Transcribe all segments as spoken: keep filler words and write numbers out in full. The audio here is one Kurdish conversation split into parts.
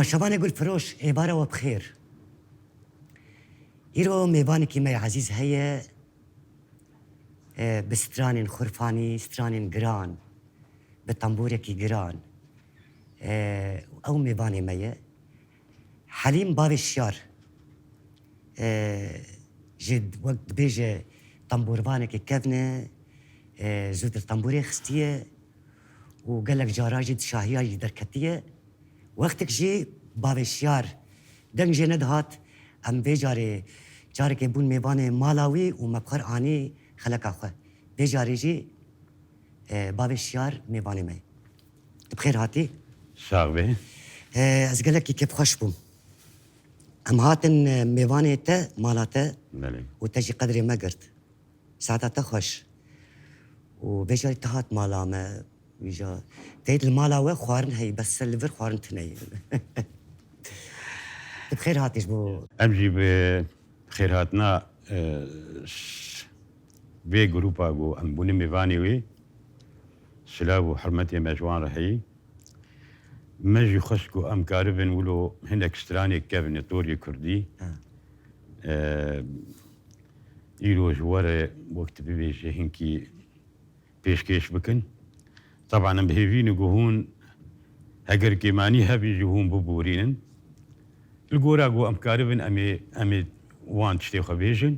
Şabanê Gulfiroş, êvara we bi xêr. Îro mêvanekî me yê ezîz heye, e, bi stranên xurfanî, stranên giran, bi tembûrekî giran. E, ew mêvanê me ye. Helîm Bavê Şiyar. E, jî wek dibêje tembûrvanekê kevn e, e, zû di tembûrê xistiye û gelek cara jî di şahiya jî derketiye. Wextek jî Bavê Şiyar deng jê nedihat, em vê carê carekê bûn mêvanê mala wî û me bi xwe re anî xeleka xwe. Vê carê jî, e, Bavê Şiyar mêvanê me ye. Tu bi xêr hatî. Sax bî. E, ez gelekî kêfxweş bûm. Em hatin, e, mêvanê te, mala te Belê. Û te jî qedrê me girt. Saeta te xweş. Û vê carî te hat mala me, vîja. Teyt li mala we xwarin heyî, bes ser li vir xwarin tune ye. Tu bi xêr hatî ji bo Em jî bi xêrhatina, e, s-, vê grûpa ku em bûne mêvanê wê, silav û hurmetê me ji wan re heyî. Me jî xwest ku em karibin wilo hinek stranê kevne torê kurdî. Ha. E, îro ji we re wek tu bibêje hinkî pêşkêş bikin. Teban em bi hêvî ne ku hûn heger kêmanî hebî jî hûn biborînin. Li gora ku em karibin em ê, em ê wan tiştê xwe bêjin.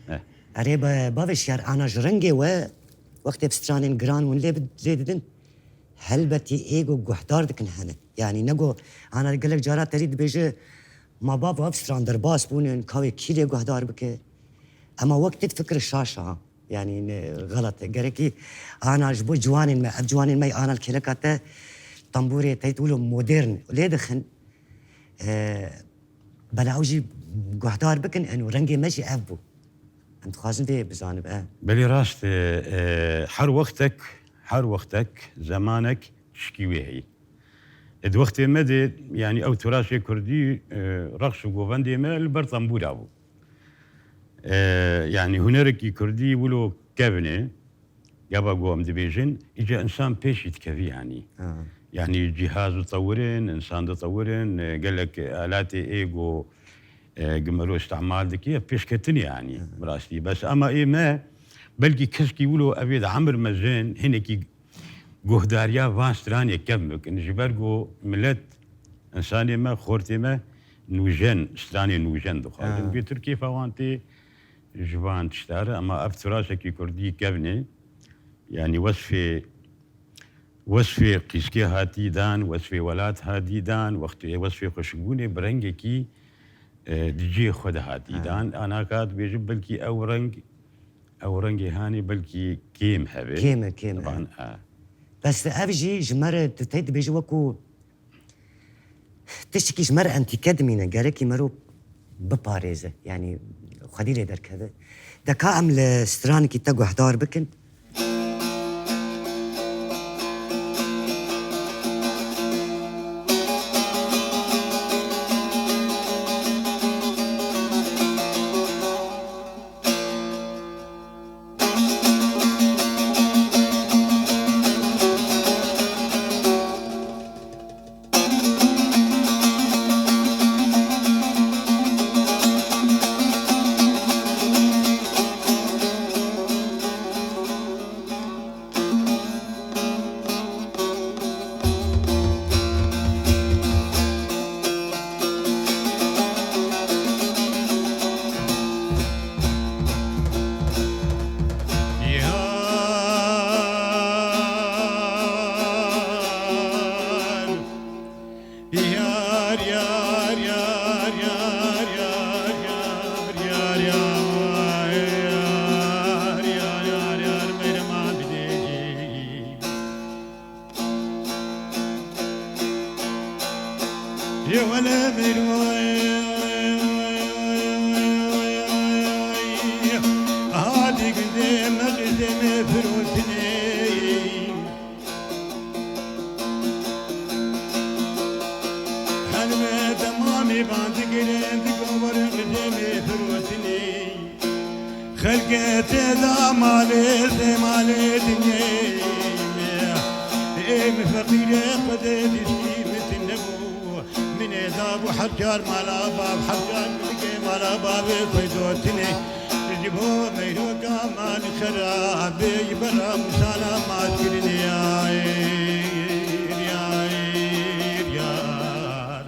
Eh. Erê, ba-, bavê Şiyar, ana ji rengê we wextê bi stranên giran hûn lê bid-, lê didin. Helbetî ê ku guhdar dikin hene. Yanî ne ku ana gelek cara terî dibêje, ma bavo ev stran derbas bûnin, ka wê kî lê guhdar bike. Ema wek têt fikir şaş e ha. Yanî ne, xelet e. Gerekî ana ji bo ciwanên me, ev ciwanên me ana li kêleka te tembûrê teyt wilo modern lê dixin. E, bela ew jî guhdar bikin, eno rengê me jî ev bû. Em dixwazin vê bizanin, e. Belê rast e, e, her wextek, her wextek, zemanek tişkî wê heyî. E, di wextê me de, yanî ew turaşê kurdî, e, reqs û govendê me li ber tembûra bû. E, yanî hunerekî kurdî wilo kevn e, gava ku em dibêjin, îca insan pêşî dikevî yanî. Ha. Yanî cîhaz ditewirin, insan ditewirin, e, gelek alatê ê ku, e, gimero îstihmal dike, pêşketin e yanî, Ha. bi rastî. Bes ema ê me, belkî keskî wilo ev ê di emir mezin, hinekî guhdariya van stranê kevn bikin. Ji ber ku milet, insanê me, xortê me nûjen, stranê nûjen dixwazin. Ha. Bêtir kêfa wan tê, ji van tişta re, ema ev turasekî kurdî kevn e. Yanî wesfê, wesfê qîskê hatî dan, wesfê welat hatî dan, wextê wesfê xweşikbûnê bi rengekî, e, di cihê xwe de hatî Ha. dan. Ana ka dibêjim belkî ew reng, ew rengê hanê belkî kêm hebe. Kêm e, kêm e. Teban, ha. Bes ev jî ji me re tu tey dibêjî wekû tiştekî ji me re entîke dimîne, gerekî mero biparêze, yanî xwedî lê derkeve. De ka em li stranekî te guhdar bikin? Yar, yar, yar, meyreman bidêjî. Yê wele meyreman, hatî gundê me, gundê me firotine. Helme temamî van digirin, digorin qidemê firotinê. Xelke tê da malê, tê malê dinyê. Ê min feqîrê xwedê dişkî min tune bû. Min ê Yar mala bav hevcan dike mala bavê xwe dotinê. Ji bo meyroka man xerabê ji bera misala mat kirinê. Yar, yar, yar.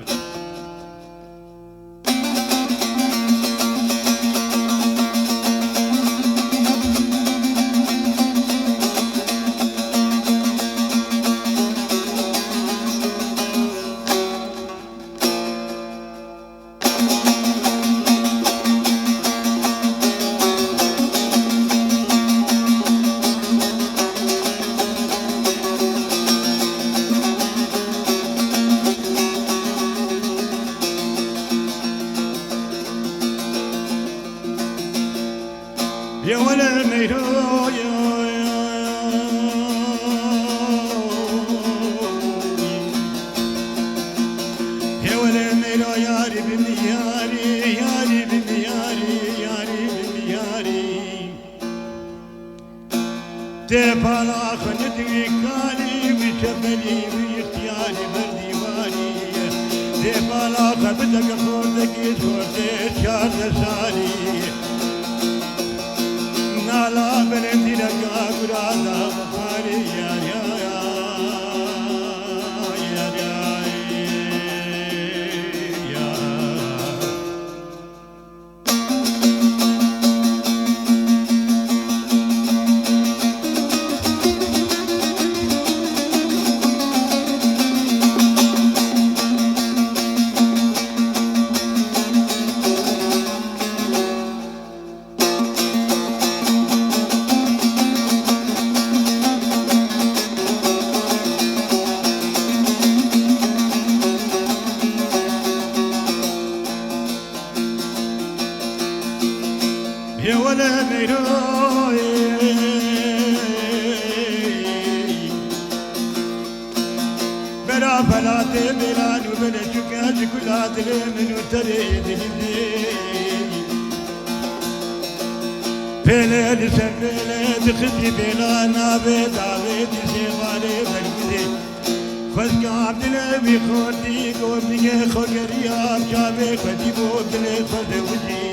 Ya wele meyro ya, ya, ya. Ya wele meyro yarî bin yarî, yarî bin yarî, yarî bin yarî. Tê pala xwe nedî karî, wî çemelî, wî îxtiyarî ber dîwarî. Tê pala xwe bideke xortekî, xortê çardeh salî. Nala belendî de ka gura da bixwarî, ya, ya, ya, ya, ya, ya. Ya wele meyroyê. Bera felatê bêlan û bele çuke ji kula dilê min û terê dilî. Pêlê li ser pêlê dixizî bêla navê dawê dizê balê berguzê. Xwezka dilê wî xortî gotinê xwe geriya çavê xwe dî bo dilê xwe de wizî.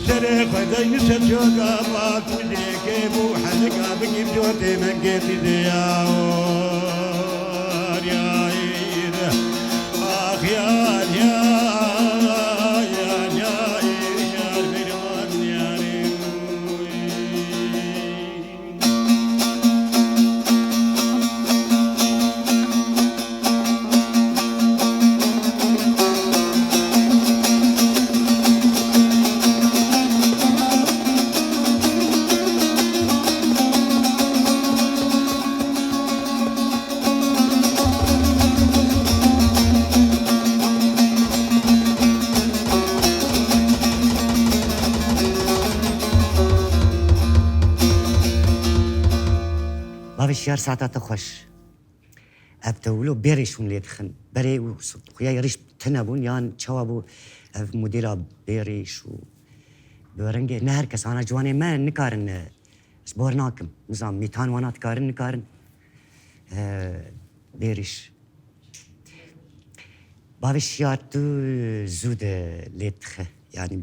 Serê xwe dey li ser çoka bak û dêkê bû helika bigîr cotê mengê dizê ya. Yar, yar, ax, yar, yar, yar, yar, yar, bêrvan, yar. Bavê Şiyar, saeta te xweş. Ev te wilo bêrîş hûn lê dixin. Berê û s-, xuya rîş tune bûn, yan çawa bû ev modela bêrîş û bi rengê ne her kes, ana ciwanê me nikarin, e, ez bor nakim. Nizam, mîtan wana dikarin, nikarin, e, bêrîş. Bavê Şiyar, tu zû de lê dixe. Yani,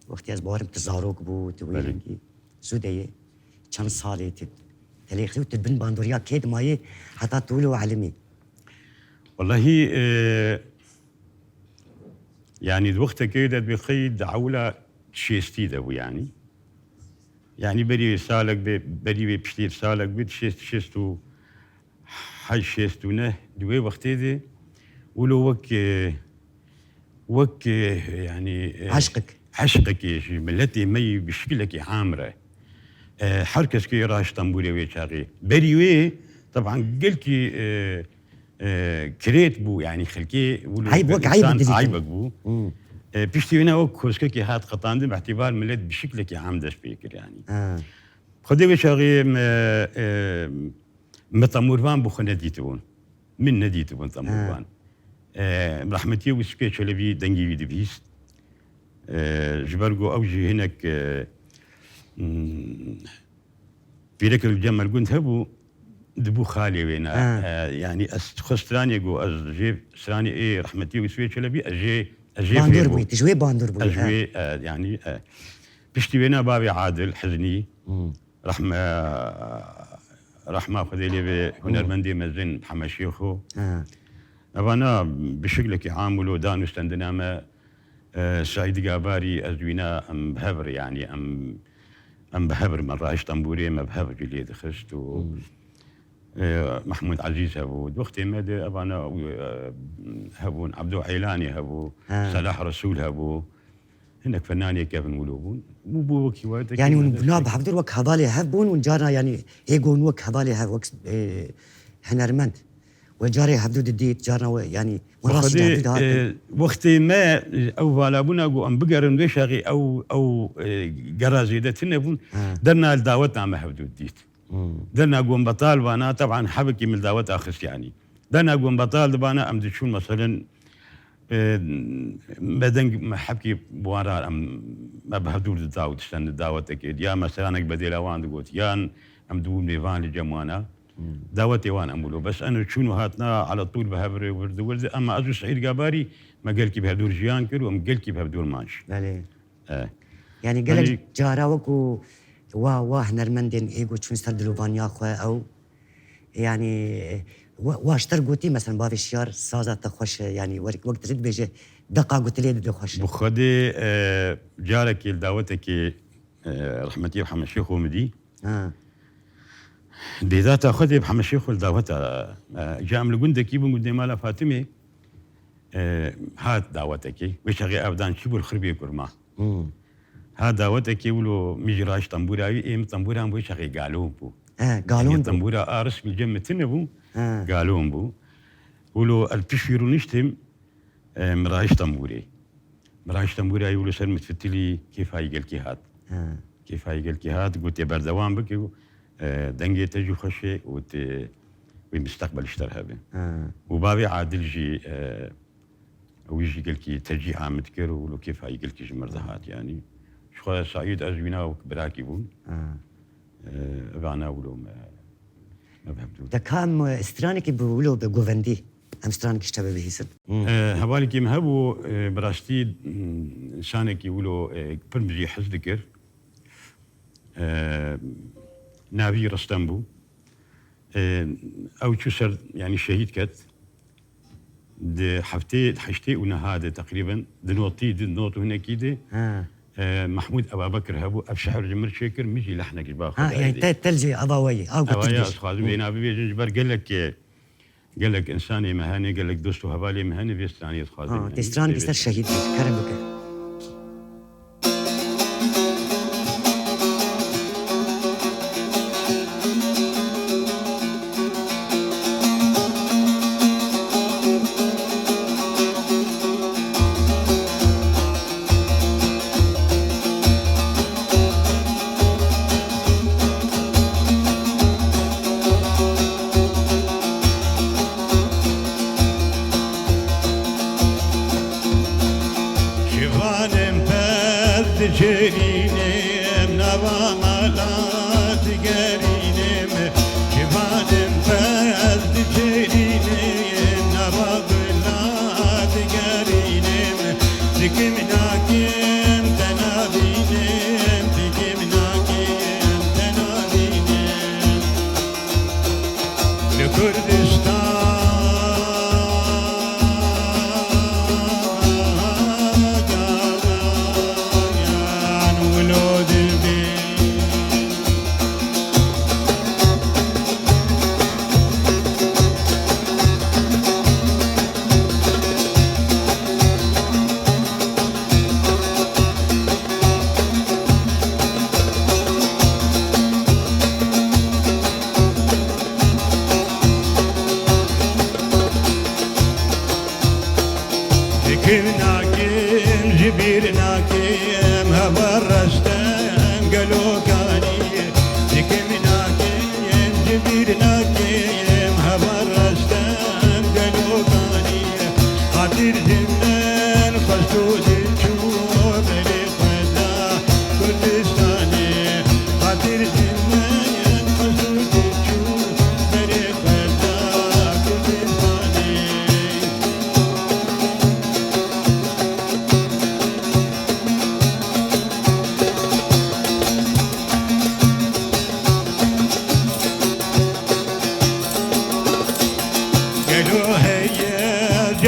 wextî ez bawerim tu zarok bû, tu wê Belê. rengî. Zû de yê. Çend salê tu telê xew, tu bin bandoriya kê dimayê heta tu wilo elimî? Wellahî, e, yani di wextekê de dibê xey di ewla şêstî de bû yani. Yani berî wê salek be, berî wê piştê salek be, şêst, şêst û hej, şêst û neh, di wê wextê de wilo wek, e, wek, e, yani, e, Eşqek. eşqekê ji miletê me yî bi şikilekî am re. E, her kes kê raş tembûrê wê çaxê. Berî wê, teban gelkî, e, e, kirêt bû, yani xelkê wilo Eyb, wek eyb insan didîtin. Eybek bû. Hmm. E, piştî wêne wek koskekê hat qetandin, bi îtîbar milet bi şikilekî am dest pê kir yani. Ha. Xwedê wê çaxê me, e, me temûrvan bi xwe nedîtibûn. Min nedîtibûn temûrvan. Ha. E, rehmetiyê Wisfîkê Çelebî dengê wî dibihîst. E, ji ber ku ew jî hinek, e, hmm, pîrekek li cem me li gund hebû, dibû xalê wê ne. Ha. E, yanî ez xwe stranê got, ez jê stranê ê rehmetî Yûsifê Çelebî, ez jê, ez jê Bandor fêr bûm. Bûyî, tu ji wê bandor bûyî, Ez ji ha. wê, e, yanî, e, piştî wê ne bavê Adil Hiznî, Hmm. rehme-, rehma Xwedê lê be, Hmm. hunermendê mezin Heme Şêxo. Ha. Evana bi şiklekî am wilo dan û stendina me, e, Seîd Gabarî, ez wîna em bi hev re, yanî em, em bi hev re, me rahişt tembûrê, me bi hev re lê dixist û, Hmm. e, Mehmûd Ezîz hebû. Di wextê me de evana, e, hebûn, Ebdo Eylanî hebû, Ha. Selah Resûl hebû. Hinek fenanê kevin wilo bûn. Bû, bû wekî wayeteke Yanî hûn mezin. Buna bi hevdûr wek hevalê hev bûn, hûn carna yanî ê gon wek hevalê hev, wek, e, hunermend. We carê hevdû didît, carna we, yanî, we Bi rastî Xwedê, de hevdû dihatin. E, wextê me, e, ew valabûna ku em bigerin wê şexî ew, ew, e, gera zêde tune bûn, Ha. derna li daweta me hevdû didît. Hmm. Derna ku em betal bana, teban hebekî min li daweta xist, yanî. Derna ku em betal dibana, em diçûn, meselen, e, me deng, me hebkî bi wan re, em, me bi hevdû dida û dişten di dawetekê. Ya me seranek bedêla wan digot, yan em dibûn mêvan li cem wana. Hmm. Dawetê wan em wilo. Bes eno çûn û hatina ala tûl bi hev re wir di wir di. Ema ez û Seîd Gabarî me gelkî bi hevdûr jiyan kir û em gelkî bi hevdûr man jî. Belê. E. Yanî gelek Yanî cara wekû wa, wa hunermendên ê ku çûn ser dilovaniya xwe ew, yanî, wa, wa ji te re gotî, meselen, bavê Şiyar saza te xweş e, yanî wek, wek tu dibêje, deqa ku tu lê dide xweş e. Bi Xwedê, e, carekê li dawetekê, e, rehmetî Heme Şêxo min dî. Ha. Dêdata Xwedê bi Heme Şêxo li daweta, e, ca em li gundekî bûn, gundê Mala Fatimê, e, hat dawetekê. Wê çaxê ev dan çi bû li Xirbê Kurma. Hmm. Ha dawetekê wilo min jî raş tembûra wî, ê min tembûran bû çaxê galon bû. He, galon Yanî bû. Tembûra a rismî cem min tune bû, He. galon bû. Wilo el piş wî rûniştim, e, min raş tembûrê. Min raş tembûra wilo ser min fitilî kêfa yî gelkî hat. He. Kêfa yî gelkî hat, gotê berdewam bike, e, dengê te jî xweş e û te wê misteqbel ji te re hebe. He. Û bavê Adil jî, e, Wî jî gelkî tecîha min dikir û wilo kêfa yî gelkî ji mir dihat, yanî. Ji xwe Seîd ez wîna wek birakî bûn. Ha. Ev ana wilo me, me bi hev dû. De ka em, e, stranekî bi wilo bi govendî, em stranekî ji te bibihîsin. Hmm. E, hevalekî min hebû, e, bi rastî, hmm, insanekî wilo, e, pir min jî hez dikir. E, navî Ristem bû. E, ew çû ser, yanî şehîd ket. Di heftê, heştê û neha de teqrîben, di notî, di not û hinekî de, Ha. e, Mehmûd Ebabekir hebû, ev şehr ji mir çêkir, min jî lehnek ji ba xwe Ha, dayê yanî dê. te, tel jî ava weyî, a Eva gotin ya, jî. ez dixwazim Hı. vêna bibêjin, ji ber gelek, e, gelek insanê me hene, gelek dost û hevalê me hene, vê stranê dixwazim, Ha, yanî, tê stran vê bî ser bêjin. şehîd bî, kerem bike. Şivanên pez dicerînim, nava mala digerînim. Şivanên pez dicerînim, nava bila digerînim. Dikim nakim te nabînim, dikim nakim te nabînim. Li Kurdistan yan wilo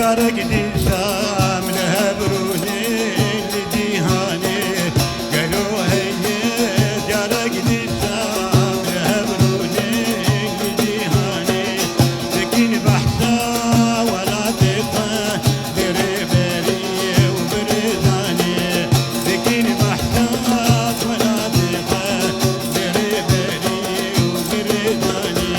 Diyarek dîsa min hev rûnê li cîhanê, gelo heye diyarek dîsa min hev rûnê li cîhanê. Dikîn behsa welatê xwe bi rêberî û bi rêzanê. Dikîn behsa welatê xwe bi rêberî û bi rêzanê.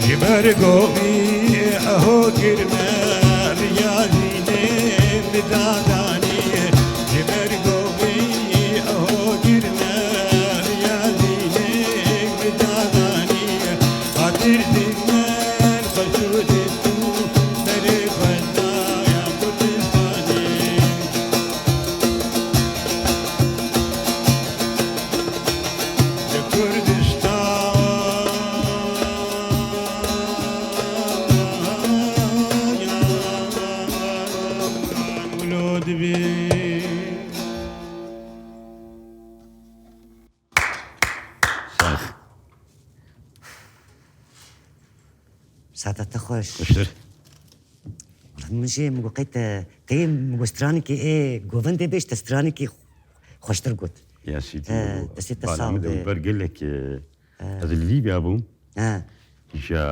Ji ber govî eho kirme riya zînê bi dadanî. Ji ber govî eho kirme riya zînê bi dadanî. Xatir dîmen xweşû dî tu berê xwendaya Kurdistanê. Li Kurdistan wilo dibê. Sax. Saeta te xweş. Xweştir. Wala min jî min got qey te, qey min got stranekî ê govendê bêj, te stranekî xweştir got. Ya sîdî. He, destê te sax be. Ber gelek, e, ez li Lîbya bûm. He. Îja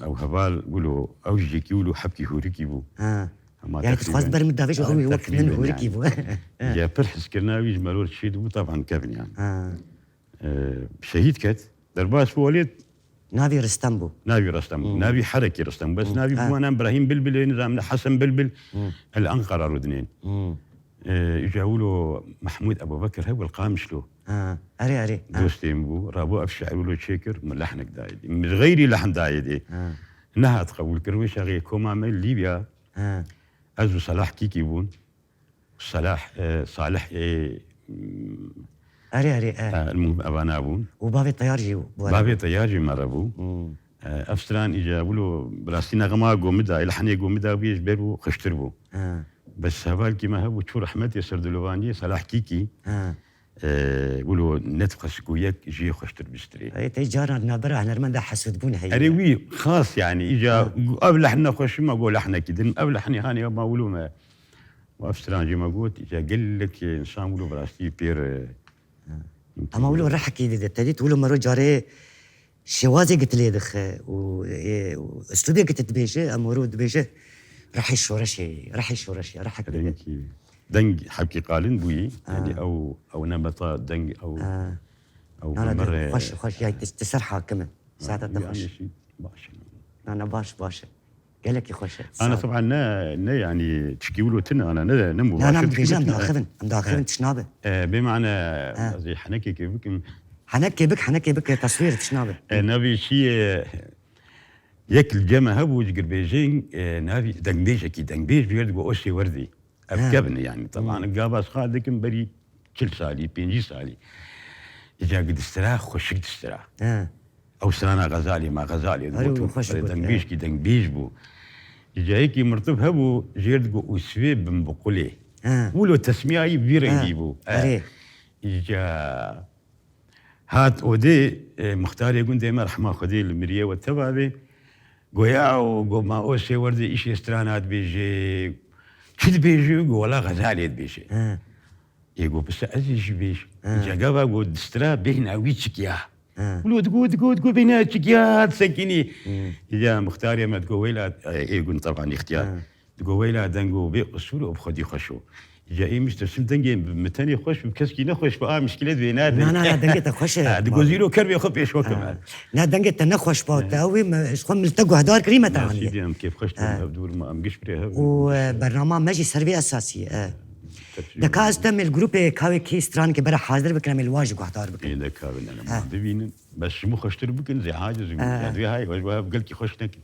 ew heval wilo, ew jî yekî wilo hebkî hûrikî bû. He. Hema yani tu dixwest teqrîben, ber min davêj û ew wek min teqrîben hûrikî yani bû. He. Ya pir hizkirina wî ji me re çêdibû, taban kevin yani. He. E, şehîd ket. Derbas bû welêt. Navî Ristem bû. Navî Ristem bû. Hmm. Navî Herekî Ristem. Bes Hmm. navî Ha. bû wana Îbrahîm Bilbilê, nizam ne Hesen Bilbil. Hmm. El Enqara rûdinên. Hmm. E, îja wilo Mehmûd Ebubekir hew el Qamişlo. Ha. Erê, erê. Ha. Dostê min bû. Rabû ev şiir wilo çêkir, min lehnek dayê dê. Min xeyrî lehn dayê dê. Ha. Nehat qebûl kir. Wê şexê koma me Lîbya. Ha. Ez û Selah Kîkî bûn. Selah, e, Salih, e, Erê, erê, e. e, el muhim evana bûn. Û bavê Teyar jî bû. Bavê Teyar jî me re bû. Hmm. E, ev stran îca wilo bi rastî nexema gomida, lehnê gomida bûye ji ber û xweştir bû. Ha. Bes hevalkî me hebû çû rehmetê ser dilovaniyê Selah Kîkî. Ha. E, wilo nedixwest ku yek jê xweştir bistirê. Ey, tey caran navbera hunermenda hesûdbûn heye. Erê wî xas yani, îca Ha. ev lehn nexweşî me got lehnekî din, ev lehnê hanê ma wilo me. Û ev stran jî me got, îca gelek însan wilo bi rastî pêr, e, Ama wilo rehekî dide, te dît wilo mero carê şêwazê gitilê dixe û, e, û uslûbê giti dibêje, em wero dibêje rehê şoreşê, rehê şoreşê, rehek dide. Rengî, deng hebkî qalin bûyî, Ha. yani ew, ew nebeta deng, ew, Ha. ew Nana, bi xweş, xweş, yani tu, tu ser hakim e. Saeta te xweş. Baş e. Nana, baş, baş e. Gelekî xweş e. Ana, sağ ol. Taban ne, ne yani tişkî wilo tune, ana ne, ne Na, na, mübaşir em tişkî bêjin, em wilo tune. Diaxivin, em diaxivin, Evet. Tişt nabe. E, bê mane, Ha. ez ê henekê kê bikim. Henekê bik, henekê bik, e, taswîr tişt nabe. E, navê şî, e, yek li cem me hebû, ji girbêjên, e, navî dengbêjekî, dengbêj bi yer digo Osê Werdî. Ev Ha. kevin e yani. Taban Hmm. gava ez xal dikim berî çil salî, pêncî salî. Îca gi distira, xweşik distira. Ha. Ew strana Xezalê ma, Xezalê Erê, digotin, xweş erê, digot, dengbêjkî, dengbêj bû. Îca yekî mirtib hebû, jêr digo Ûsvê bin Biqulê. Ha. Wilo tesmiyayî vî Ha. rengî bû. Erê. Îca hat odê, e, muxtarê gundê me rehma Xwedê li miriyê we teva bê. Goya û go ma Osê Werdê îşê strana dibêjê. Çi dibêjê? Go wela Xezalê dibêjê. Ha. Ê go pisa ez ê jî bêj. Ha. Îca gava go distira bêhna wî çikiya. Ha. Wilo digo, digo, digo bêhna çikiya disekinî. Hmm. Îca muxtarê me digo weyla, e, ê gun taban îxtiyar. Ha. Digo weyla dengo vê usul û bi xwedî xweş o. Îca ê miş tirsim dengê bi tenê xweş bi keskî nexweş bi a mişkilet vê nade. Na, na, na, dengê te xweş e. Ha, digo zîro ker vê xwe pêş xwe Ha. kime. Na, dengê te nexweş ba te ew ê me, ji xwe mil te guhdar kirî me te aniye. Nasî diyem kêf xweş Ha. diyem hev dûr me em giş birê hev. Û, e, bernama me jî ser vê esasî ye. E. Tepsî Deka ez te mê li grûpê kawê kî stranekê bera hazir bikin, em ê li wan jî guhdar bikin. Ê, deka bin, em Ha. wan bibînin. Bes ji min xweştir bikin, zê aciz bû. Ha. Ya divê hay, we ji we hev gelkî xweş nekin.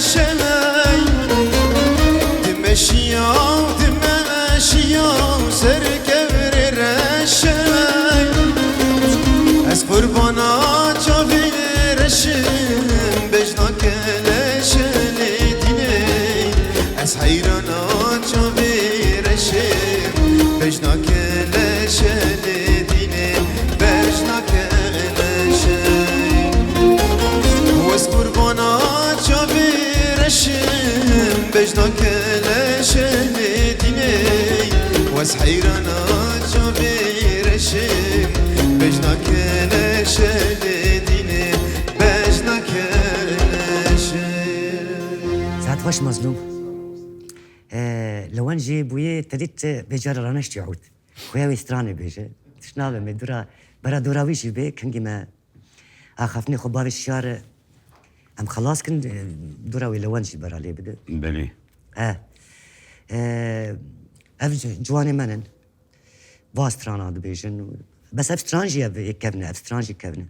Şevey, dimeşiya, dimeşiya, ser kevrê reşey. Ez qurbana çavê reşim, bejna keleşê lê dînê. Ez heyrana çavê reşim, bejna keleşê lê dînê. Bejna keleşê. Wez qurbana çavê reşim, bejna keleşê lê dînê. Wez heyrana çavê reşim, bejna keleşê lê dînê. Bejna keleşê. Saet xweş Mazlûm. Ee, li wan jî bûyê te dît, e, bêcara raneştî ewt. Xuya wê stranê bêje. Tişt nabe me dûra, bera dûra wî jî bê, kengî me axaftinê xwe bavê şiyar, em xelas kin, e, dûra wê lewan jî bera lê bide. Belê. E, e, ev ci-, ciwanê me nin. Va strana dibêjin. Bes ev stran jî ev ê kevne, ev stran jî kevne.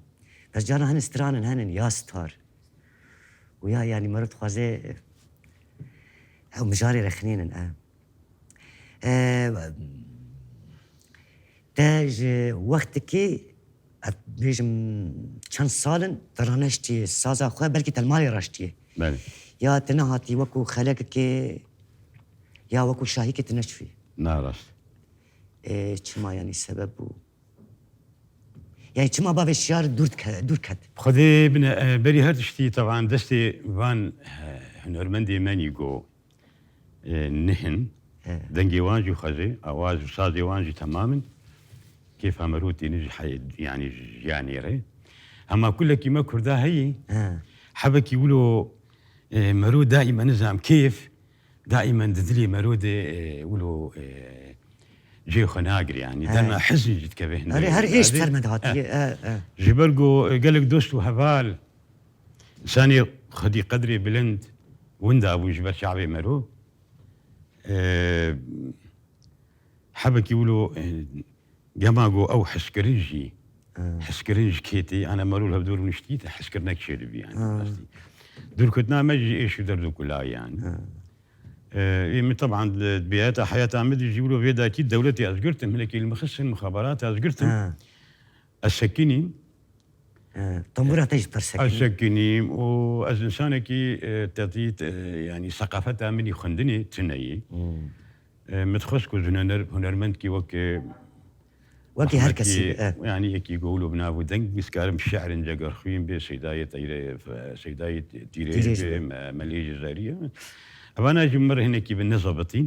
Bes cara hene stranin henin ya star. Û ya, yanî meriv dixwaze, e, ew mijarê rexnênin, e. E, te ji wextekî, ez bêjim, çend sal in, te raneştî saza xwe, belkî te li malê raştiye. Belê. Ya te nehatî wekû xelekekê, ya wekû şahîkê te neçûyî. Na rast. E, çima, yanî sebeb bû? Yani çima bavê şiyar dûr dike-, dûr ket? Xwedê bine, e, berî her tiştî, teban destê van, e, hunermendê me nî go, e, nihin. He. Dengê wan jî xwezê, awaz û sazê wan jî temam in. Kêfa merû têne ji heyê, yani jiyanê re. Hema kulekî me Kurda heyî. He. Hebekî wilo, e, merû daîmen nizam kêf, daîmen di dilê merû de, e, wilo, e, cihê xwe nagire, yanî. He. Derna hizin jî dikeve hin. Erê, her êş ser me dihatiye, e, e. Ji ber ku, e, gelek dost û heval, insanê xwedî qedrê bilind winda bûn ji ber çavê merû. E, hebekî wilo, e, Gema ku ew hezkirin jî, Ha. hezkirin ji kê tê, ana merû li hevdûr niştî, te hezkirinek çêdibî, yani, Ha. rastî. Dûrketina me jî êş û derd û kula, yani. Ha. Ee, ê min teban li biyayeta heyata me de jî wilo vê dakî dewletê ez girtim, hinekî li min xistin, mixabarata ez girtim. Ha. Ez sekinîm. Ha. Tembûra te jî pir sekinî. Ez sekinîm û ez insanekî, e, tetît, e, yani, seqafeta min î xwendinê tune ye. Hmm. E, min dixwest ku ji huner-, hunermendkî wek, e, Wekî her kesî, Mehmetî, e. yani yekî ku wilo bi nav û deng, ez karim şi'rin cegerxwîn bê, Seydayê Teyre, Seydayê Tîrê Tîrêj bê, bê. Me-, Melê Cezayirî ye. Evana jî min re hinekî bi nezebitîn.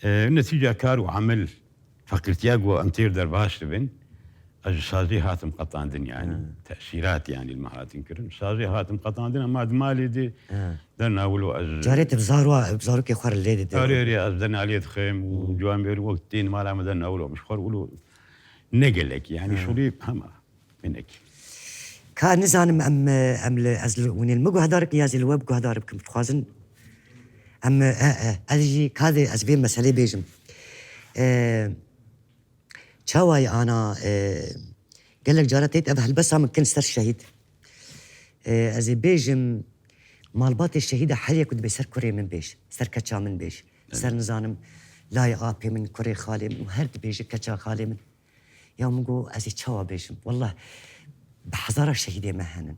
E, netîca kar û emel, feqîrtiya ku em têr derbas dibin, ez ji sazê hatim qetandin, yani. Ha. Tesîrat, yani, li me hatin kirin. Sazê hatim qetandin, ema di malê de Ha. derna wilo ez Carê tu bi zarwa-, bi zarokê xwe re lê dide. Erê, erê, ez derna lê dixim û Hmm. ciwan bêrin wek tên mala me derna wilo, min ji xwe re wilo ne gelek, yani, Ha. şolî hema hinek. Ka nizanim em, em li, ez li, hûn ê li min guhdar bikin ya zî li we bi guhdar bikim, dixwazin em, e, e, ez jî kadê ez vê meselê bêjim. E, Çawa ye ana, e, gelek cara têt ev helbesa min kin ser şehîd. E, ez ê bêjim, malbatê şehîda her yek ku dibê ser kurê min bêj, ser keça min bêj, Evet. ser nizanim, layê apê min, kurê xalê min û her dibêje keça xalê min. Ya min got, ez ê çawa bêjim? Wallah, bi hezara şehîdê me henin.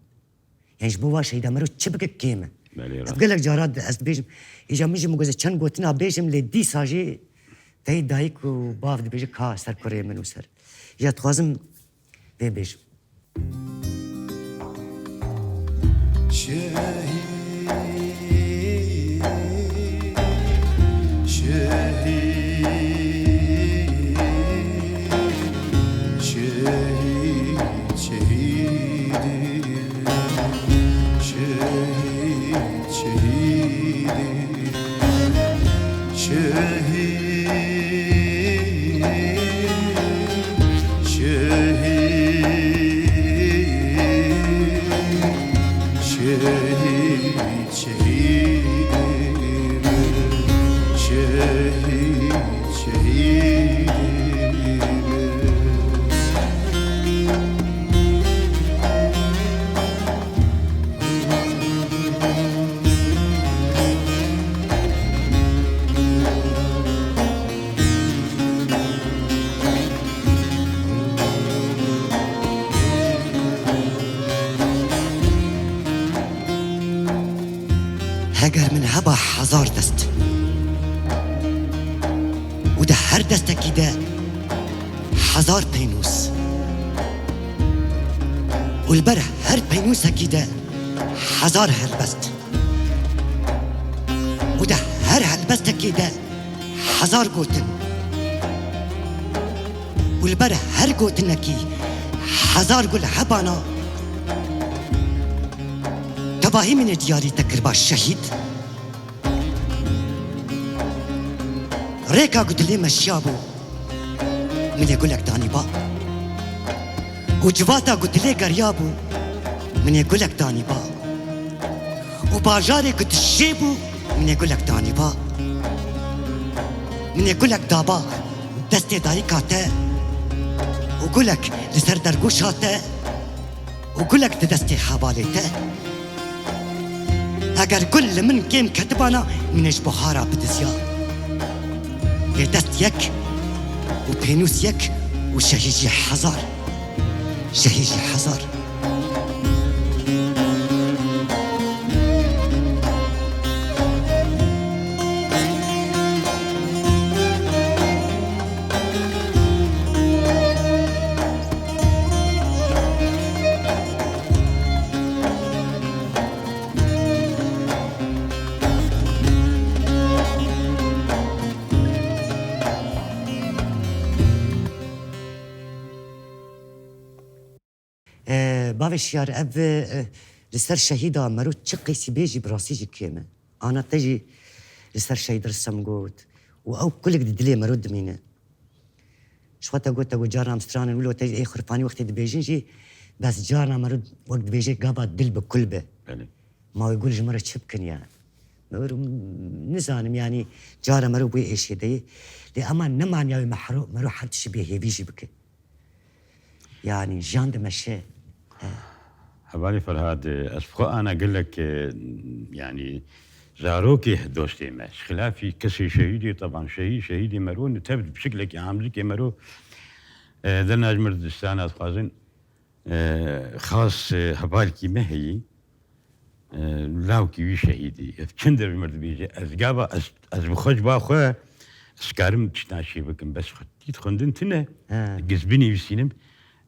Yani ji bo wa şehîda mero çi bike kêm e. Belê, Ev rast. gelek cara di-, ez dibêjim. Îja min jî min goze çend gotina bêjim, lê dîsa jî teyê dayik û bav dibêje ka ser kurê min û ser. Ya dixwazim vê bêjim. Şehîd, şehîd, şehîd, şehîd. Şehîd, şehîd, şehîd, şehîd, şehîd, şehîd, şehîd. Eger min heba hezar dest û di her destekî de hezar pênûs û li ber her pênûsekî de hezar helbest û di her helbestekê de hezar gotin û li ber her gotinekî hezar gul hebana, tevahî min ê diyarî te kiriba şehîd. Rêka ku dilê me şiyabû, min ê gulek danî ba. Û civata ku dilê geriyabû, min ê gulek danî ba. Û bajarê ku dişê bû, min ê gulek danî ba. Min ê gulek daba destê dayika te û gulek li ser dergoşa te û gulek di destê hevalê te. Eger gul li min kêm ketibana, min ê ji buhara bidiziya. Lê dest yek û pênûs yek û şehî jî hezar. Şehî jî hezar. E, bavê Şiyar, ev, e, li ser şehîda mero çi qeysî bêjî, bi rastî jî kêm e. Ana te jî li ser şehîd Ristem got û ew kulek di dilê mero dimîne. Ji xwe te got, te got carna em stranin wilo te jî ê xurfanî wextê dibêjin jî, bes carna mero wek dibêje gava dil bi kul be. Belê. Ma wê gul ji me re çi bikin ya? Me wê nizanim, yanî cara mero bûye êşê de ye. Lê ema ne maniya wê me hero, mero her tiştî bê hêvî jî bike. Yanî jiyan dimeşe. He. Hevalê Ferhad, ez bi xwe ana gelek, e, yanî zarokê dostê me. Ji xilafî kesê şehîdê, teban şehîd, şehîdê mero, nitev bi şiklekî amcikê mero, e, derna ji mir distana dixwazin. E, xas, e, hevalkî me heyî, e, lawkî wî şehîdî. Ev çindir ji mir dibêje. Ez gava, ez, ez bi xwe ji ba xwe, ez karim tiştna çê bikim. Bes xwe dît xwendin tune. He. Giz binivîsînim.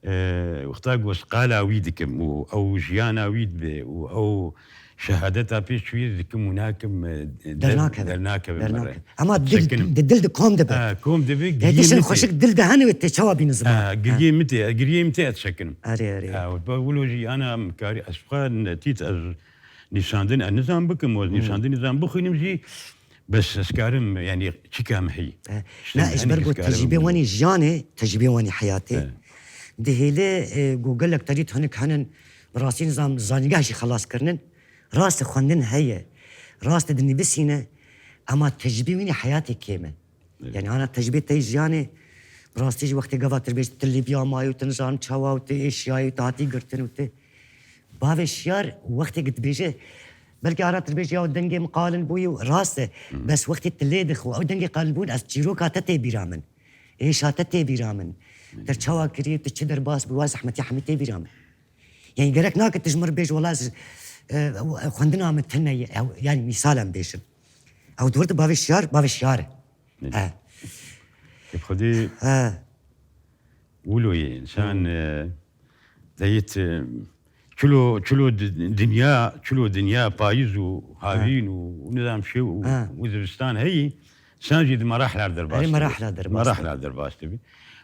E, wexta ku ez qala wî dikim û ew jiyana wî dibe û ew şehadeta pêş wî dikim û nakim, e, der-, Dernakeve. dernakeve me re. Dernakeve. Ama dil, Sekinim. di dil de kom dibe. Ha, kom dibe, Hê giriyê tiştin min tê. xweşik dil de hene wê tê çawa bîne ziman. Ha, Ha. giriyê min tê, giriyê min tê ez sekinim. Erê, erê. Ha, wilo jî ana min karî ez xwe netît ez nîşandin, ez nizam bikim, ez Hmm. nîşandin nizam bixwînim jî, bes ez karim, yanî çika min heyî. Eh, Tiştên na, ji henî ber ez ku karim tecrübê bixwînim. wenî jiyanê, tecrübê wenî heyatê. Eh. Dihêle, e, ku gelek terît hinik henin, bi rastî nizam zanîgeh jî xelas kirinin. Rast e xwendin heye, rast e dinivîsîne, ema tecrübê wînî heyatê kêm e. Evet. Yani ana tecrübê te yî jiyanê, bi rastî jî wextê gava tu dibêjî tu Lîbya mayî û tu nizanim çawa û tu êşiyayî û tu hatî girtin û tu bavê Şiyar wextê ku dibêje, belkî ana tu dibêjî ya dengê min qalin bûyî û rast e. Hı. Bes wextê tu lê dixwe ew dengê qalin bûn ez çîroka te tê bîra min. Êşa te tê bîra min. Hı. Te çawa kirî, tu çi derbas bû, wa zehmetî hemî tê bîra min. Yani gerek nake tu ji min re bêj, wela ez, e, xwendina min tune ye. Ew, yani mîsal em bêjin. Ew di wir de bavê Şiyar, bavê Şiyar e. Ne? E. Bi xwedî E. wilo ye. Însan, Hmm. e, deyit, e, çilo, çilo di-, dinya, çilo dinya payîz û havîn Ha. û, û nizam şew û, Ha. û zivistan heyî, însan jî di merahla derbas Erê, dibe. merahla derbas dibe. Merahla derbas dibe.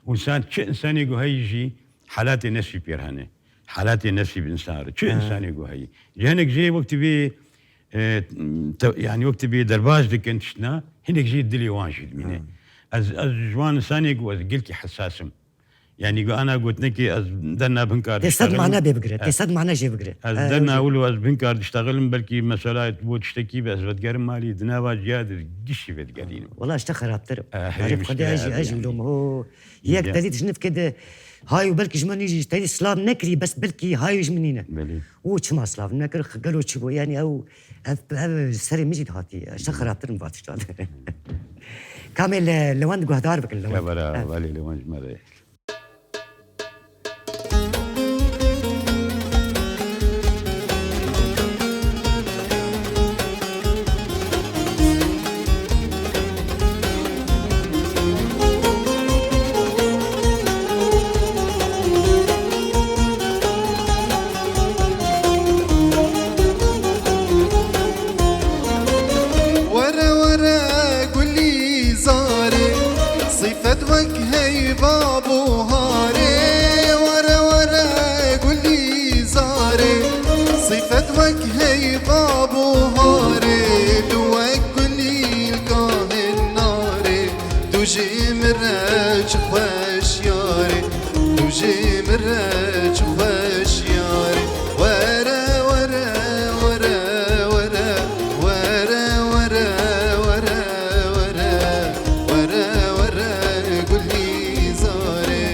Û însan çi însanê ku heyî jî helatê nesîb pêr hene. Helatê nesîb însan re. Çi Ha. însanê ku heyî. Ji hinek jê wek tu bê, e, te-, yani wek tu bê derbas dikin tiştna, hinek jê dilê wan jî dimîne. Ha. Ez, ez ji wan însanê ku ez gelkî hesas im. Yani ku ana gotinekê ez derna bin kar Tê sed diştexilin. mane bê bigire, tê Evet. sed mane jê bigire. Ez Ha, derna ew jî. wilo ez bin kar diştexilin, belkî mesela bo tiştekî be ez vedigerim malî, di nava ciya de gişî vedigerînim. Wela ji te xerabtir. Eh, Erê heyî Xwedê muşkile ez jî, ev ez jî yani. wilo me, ho. Yek Ya. tedî di jinivkê de hay û belkî ji me nî jî tedî silav nekirî, bes belkî hay û ji min nîne. Belê. Û çima silav nekir, gelo çi bû? Yani ew, ev, ev serê min jî dihatî. Ji te xerabtir min va tişta de. Kamê li, li wend guhdar bikin, li wend. Kevera, Evet. belê li wend ji me re. Hey babuharê, were were gulîzarê, sifet wek hey babuharê, tu wek gulîlka hinarê, tu jî min re çi xweş yarê, tu jî min re çi xweş yarê. Were were, were were, were were, were were, were were gulîzarê.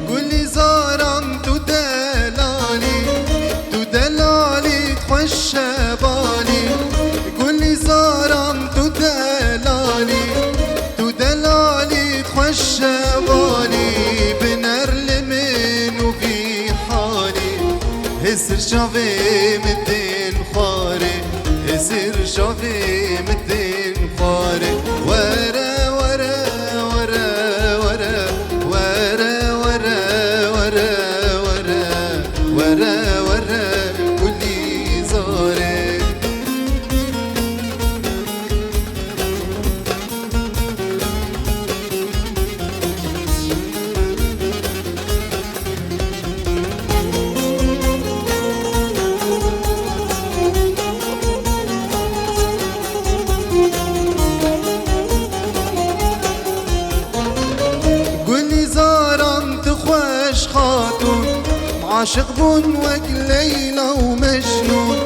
Gulîzaran tu delalî, tu delalî xweş şevalî. Gulîzaran tu delalî, tu delalî xweş şevalî. Biner li min û vî halî, hêsir çavê min tên xwarê, hêsir çavê min tên xwarê. Were were, were were, were were, were were, were were, were were gulîzarê. Gulîzaran tu xweş xatûn, aşiq bûn wek Leyla û Mecnûn.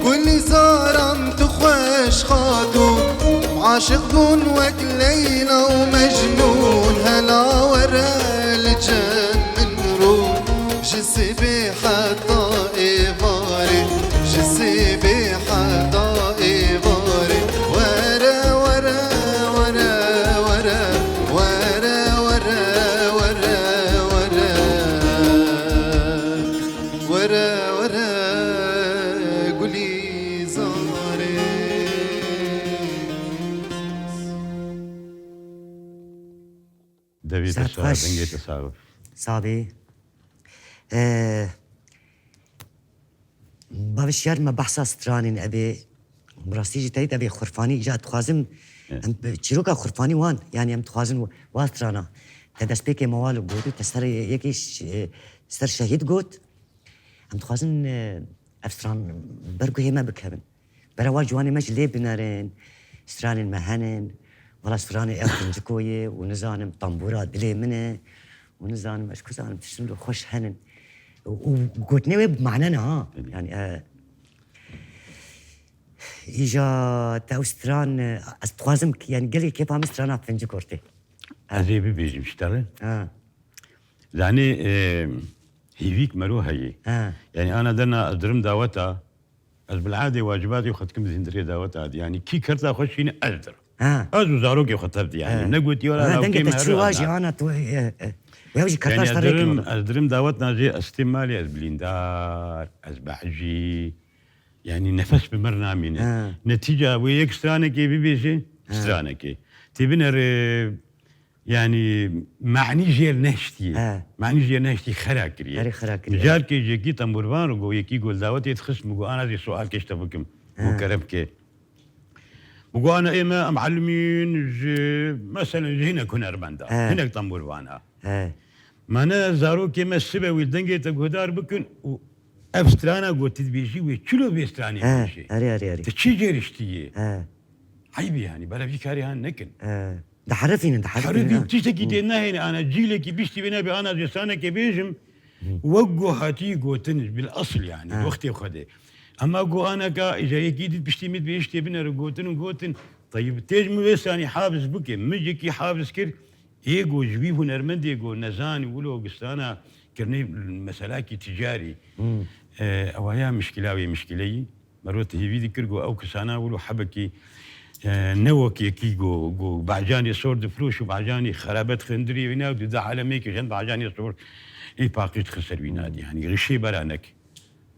Gulîzaran tu xweş xatûn, aşiq bûn wek Leyla û Mecnûn. Hela were li cem min rûn, ji sibê heta êvarê, ji sibê heta êvarê. Were were, were were, were were, were were, were were gulîzarê. Devê te sax, dengê te sax. Sabê. Ee, Bav şiyar me behsa stranên evê, bi rastî jî teyt evê xurfanî, îca dixwazim, em çîroka xurfanî wan, yanî em dixwazin wa strana, te destpêkê mewal got û te ser yekê ş-, e, ser şehîd got. Em dixwazin, e, ev stran ber guhê me bikevin. Bera wa ciwanê me jî lê binerin, stranên me henin, wela stranê ev Finciko ye û nizanim tambûra dilê min e û nizanim ez ku zanim tiştin xweş henin. Û, û gotinê wê bi mane ne ha. Yanî, e, îja te ew stran, e, ez dixwazim ki, yanî gelê kêfa min strana Finciko tê. Ez ê bibêjim ji te re. Ha. Zanî, e, hêvîk mero heye. Ha. Yanî ana derna ez dirim daweta, ez bil'adê wacibatê xwe dikim di hundirê daweta de. Yanî kî kerta xwe şîne ez dirim. Ha. Ez û zarokê xwe tev de yanî. Ha. Ne gotiye wela Ha, lawkê dengê te me çû her wa jî ana. Ana tu, e, e, ya jî kerta Yanî ez dirim, ez dirim dawet najê, ez têm malê ez bilîndar, ez behcî. Yanî nefes bi mir namîne. Ha. Netîca wê yek stranekê bibêje, Ha. stranekê. Tê binere, yanî manî jêr neştiye. He. Manî jêr neştî xera kiriye. Herî xera kiriye. Mijarkê jekî tembûrvan ro go yekî gol dawetê dixist, min go ana zî sualkê ji te bikim. Go He. kerem ke. Min go ana ê me em elimîn ji, meselen ji hinek hunermenda. He. Hinek tembûrvana. He. Mane zarokê me sibe wî dengê te guhdar bikin û ev strana go tu dibêjî wê çilo vê stranê He, bêjê. Erê, erê, erê. Tu çi jêr hiştiyê? He. Eyb e yanî, bera vî karê han nekin. He. Diherifînin, diherifînin, Herifîn ha. tiştekî Hı. tê nehêne, ana cîlekî biştî wê nebe, ana zê stranekê bêjim, Hı. wek go hatî gotin, bil asl yanî, Ha. wextê xwe de. Ema go aneka, îja yekî dît piştî min dibêjî tê binere gotin û gotin, teyib, tê ji min vê stranî hafiz bike, min jekî hafiz kir, ê go ji wî hunermendê go nezanî wilo gi strana kirinê meselakî ticarî. Hmm. E, ewa ya mişkila wê mişkileyî. Mero tu hêvî dikir ku ew kisana wilo hebekî, e, ne wek yekî ku, ku bacanê sor difiroş û bacanê xerabet xindirî wî nav, di da alemê ki jend bacanê sor ê paqij dixin ser wî nadî. Yanî rişê bera nek.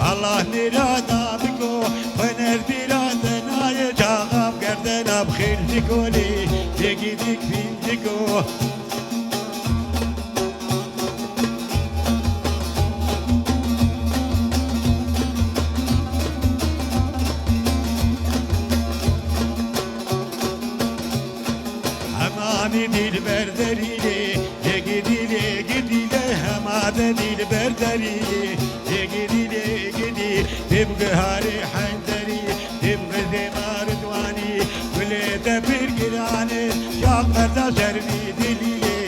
Allah nêra da biko, xwe nerbîra te nayê, çaxam gerdena bi xêr ji kolê, yekî dik bîn ji ko. Hemanî dîlber derî lê, yekî dîlê gidî lê, hema de dîlber derî lê, yekî dîlê gidî, têm giharê henderî, têm xizê maridwanî, gulê te pir giranê, şax merda şervî dilî lê,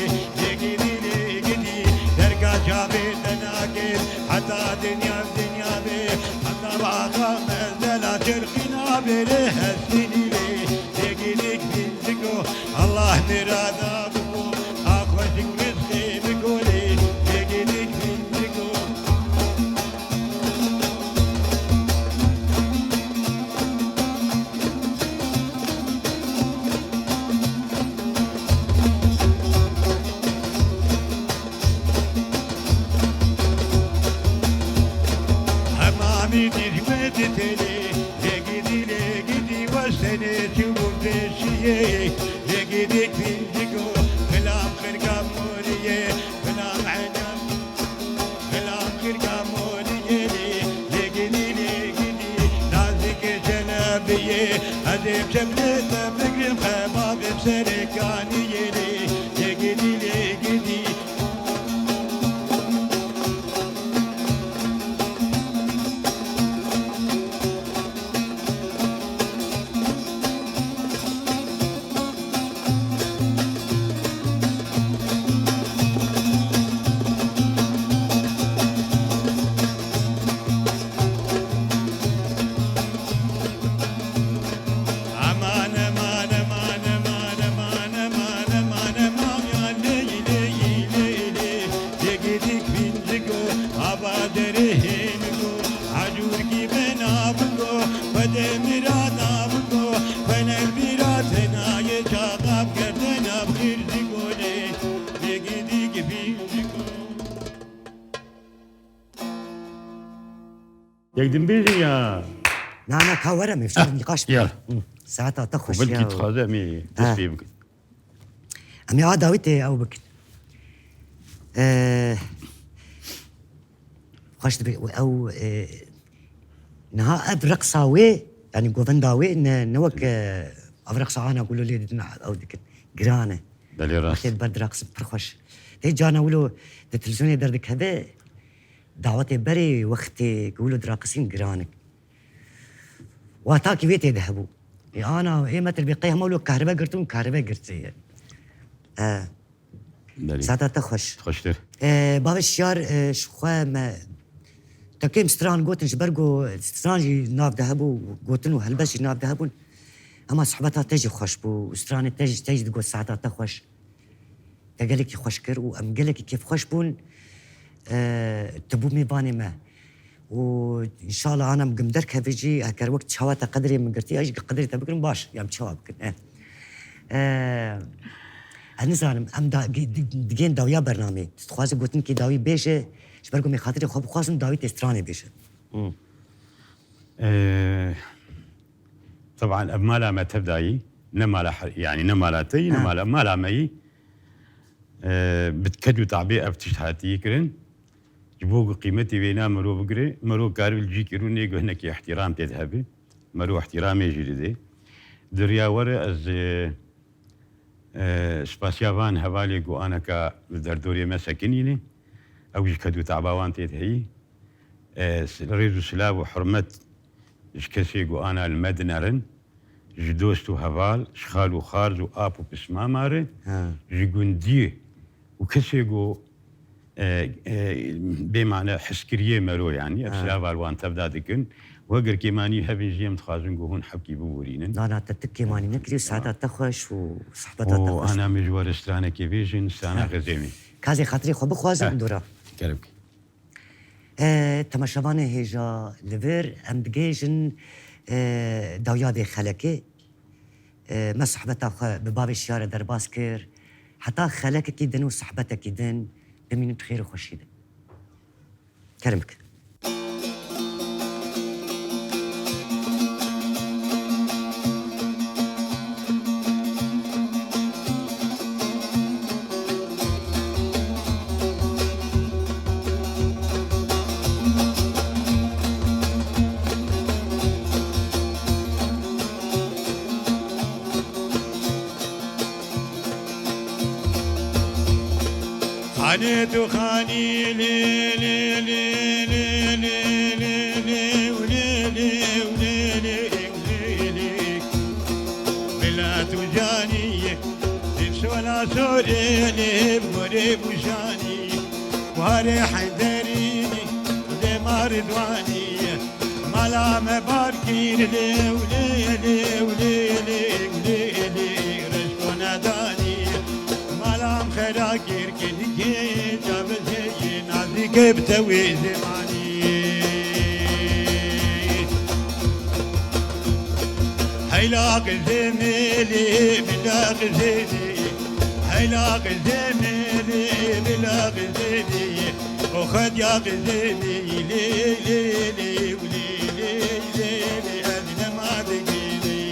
yekî dîlê gidî, derga çavê te nakê, heta dinya dinya bê, heta baxa mezela çirxîna bêrê hestînî lê, yekî dik bîn ji ko, Allah nêra da biko, a xweşik rizqê bi golê, yekî dik bîn ji ko. Hemamî dîrme di têlê, lê gidî, lê gidî, wesenê çi û pêşiyê, lê gidî pînciko, filan xirka moriyê, filan enem. Bila kirka moliyê lê, lê gidî, lê gidî, nazikê celebiyê. Ez ê çeplê te bigrim, xebabê serê kaniyê lê, lê gidî, lê gidî. Aman, aman, aman, aman, aman, aman, aman, aman, ya ley, ley, ley, ley. Yekî dik bînciko, ava derê hêniko, acûrkî bena bingo, xwedê mira da bingo, xwener bîra tenayê çaxa bikerdena bi xêr ji golê. Yekî dik bînciko. Yek din bêjin ya? Na, na, ka were, mevşar nîqaş bikin. Ya. Hı. Saeta te xweş ya. Belkî dixwaze em ê dest pê bikin. Em ê a dawî tê ew bikin. Ee, xweş dibe ew, e, niha ev reqsa wê, yani govenda wê ne, ne wek, e, ev reqsa ana ku lo lê didin ew dikin. Giran e. Belê rast. Wextê di ber diraqsin pir xweş. Tê cana wilo di televîzyonê derdikeve, dawetê berê wextê ku wilo diraqisîn giran e. Watakî wê tê de hebû. Ê ana, ê me tirbê qey hema wilo kahribe girtin û kahribe girtiye. E, Belê. Saeta te xweş. Xweştir. E, bavê Şiyar, e, ji xwe me tekêm stran gotin, ji ber ku stran jî nav de hebû, gotin û helbest jî nav de hebûn. Hema sohbeta te jî xweş bû û stranê te jî, te jî digot saeta te xweş. Te gelekî xweş kir û em gelekî kêfxweş bûn. E, tu bû mêvanê me. Û înşallah ana min gim derkeve jî, eger wek çawa te qedirê min girtiye, ez jî qedirê te bigirim baş, ya em çawa bikin, eh. Eh, ez nizanim, em da, gi-, di-, digên dawiya bernamê. Tu dixwazî gotinkî dawî bêje, ji ber ku em ê xatirê xwe bixwazin dawî tê stranê bêje. Hmm. Eh, teban ev mala me tev dayî, ne mala her-, yani ne mala te yî, ne Ha. mala, mala me yî. Eh, bi ked û tabê ev tişt hatiye kirin. Ji bo ku qîmetê wêna miro bigire, miro karibe li cîkî rûnê ku hinekî îhtîram tê de hebe. Miro îhtîramê jî dide. Di riya were ez, e, e, spasiya van hevalê ku aneka li derdorê me sekinî ne. Ew jî ked û teba wan tê de heyî. E, s-, rêz û silav û hurmet ji kesê ku ana li me dinerin. Ji dost û heval, ji xal û xarz û ap û pismama re, Ha. ji gundiyê û kesê ku, e, e, bê mane heskiriyê mero, yanî, ev Ha. silava li wan tevda dikin. Weger kêmanî hebin jî em dixwazin ku hûn hewkî biborînin. Na, na, te tu kêmanî nekirî, saeta te xweş û sohbeta te Û xweş. Ana me ji we re stranekê bêjin, strana Ha. Xezêmê. Kazê xatirê xwe bixwazin Ha. dora. Kerem ki. E, temaşevanê hêja li vir, em digihêjin, e, dawiya vê xelekê. E, me sohbeta xwe bi bavê Şiyar re derbas kir. Heta xelekekî din û sohbetekî din, bimînin di xêr û xweşî de. Kerem bikin. Xanê tu xanî lê, lê, lê, lê, lê, lê, lê, lê, lê, lê, lê, lê, lê, lê, lê, lê. Bila tu canî, di sola sorê lê, gorê bûşanî, warê Heyderî, dê mar Ridwanî. Mala me bar kir lê, lê, lê, lê, lê, lê, lê, reşko nedanî. Mala me xera kir kinikê, çavizê yê nazîkê bi te wê zemanî. Heyla qizê me lê, bila qizê me. Heyla qizê me lê, bila qizê me. O xwedya qizê me lê, lê, lê, lê, lê, lê, lê, ez nema digirî.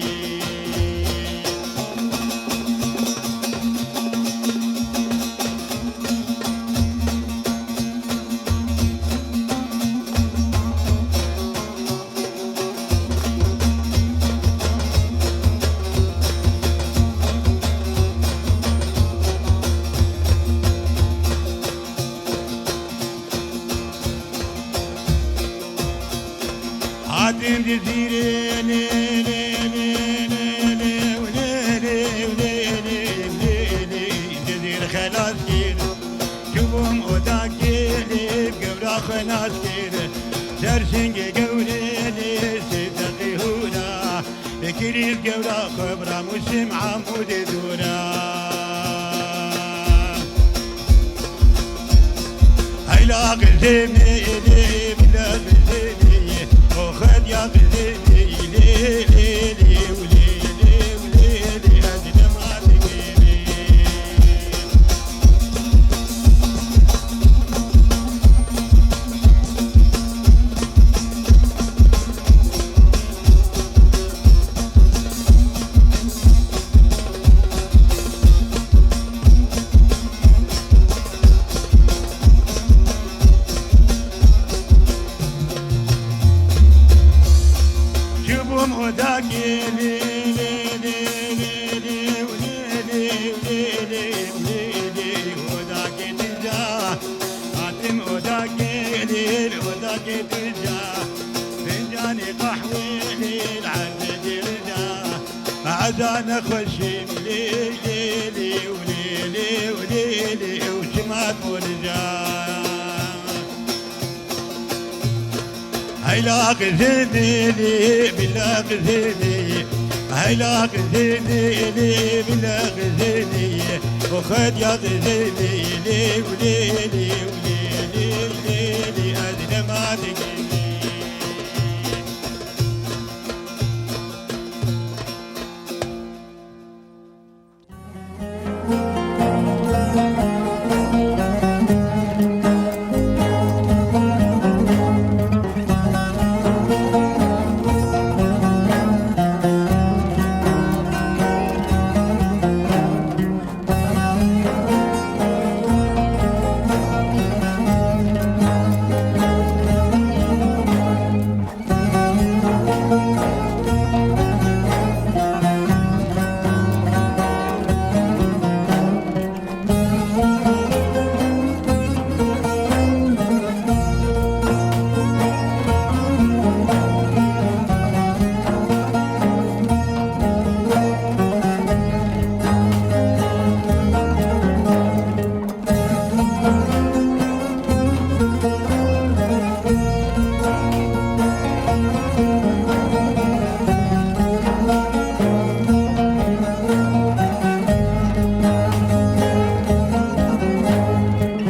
Hatin di zîrê lê, lê, lê, Dizîr xelas kir, çûbûm odakê lê, gewra xwe nas kir. Ser singê gewrê lê, sê deqê hûra. Bikirî gewra xwe bi ramûsim Amûdê dûra. Heyla qizê me lê, bila qizê me, o xwedya qizê me lê, lê, lê, lê, lê, lê, lê, lê, ez nema digirî. Çûbûm odakê lê, lê, lê, lê, lê, lê, lê, lê, lê, lê, lê, lê, odakê dija. Hatim odakê lê, odakê dija. Fincanê qehwê lê, erdê dirija. Eza nexweşîm lê, lê, lê, lê, lê, lê, lê, ew çima borija. Heyla qizê me lê, bila qizê me. Heyla qizê me lê, bila qizê me. O xwedya qizê me lê, lê, lê, lê, lê, lê.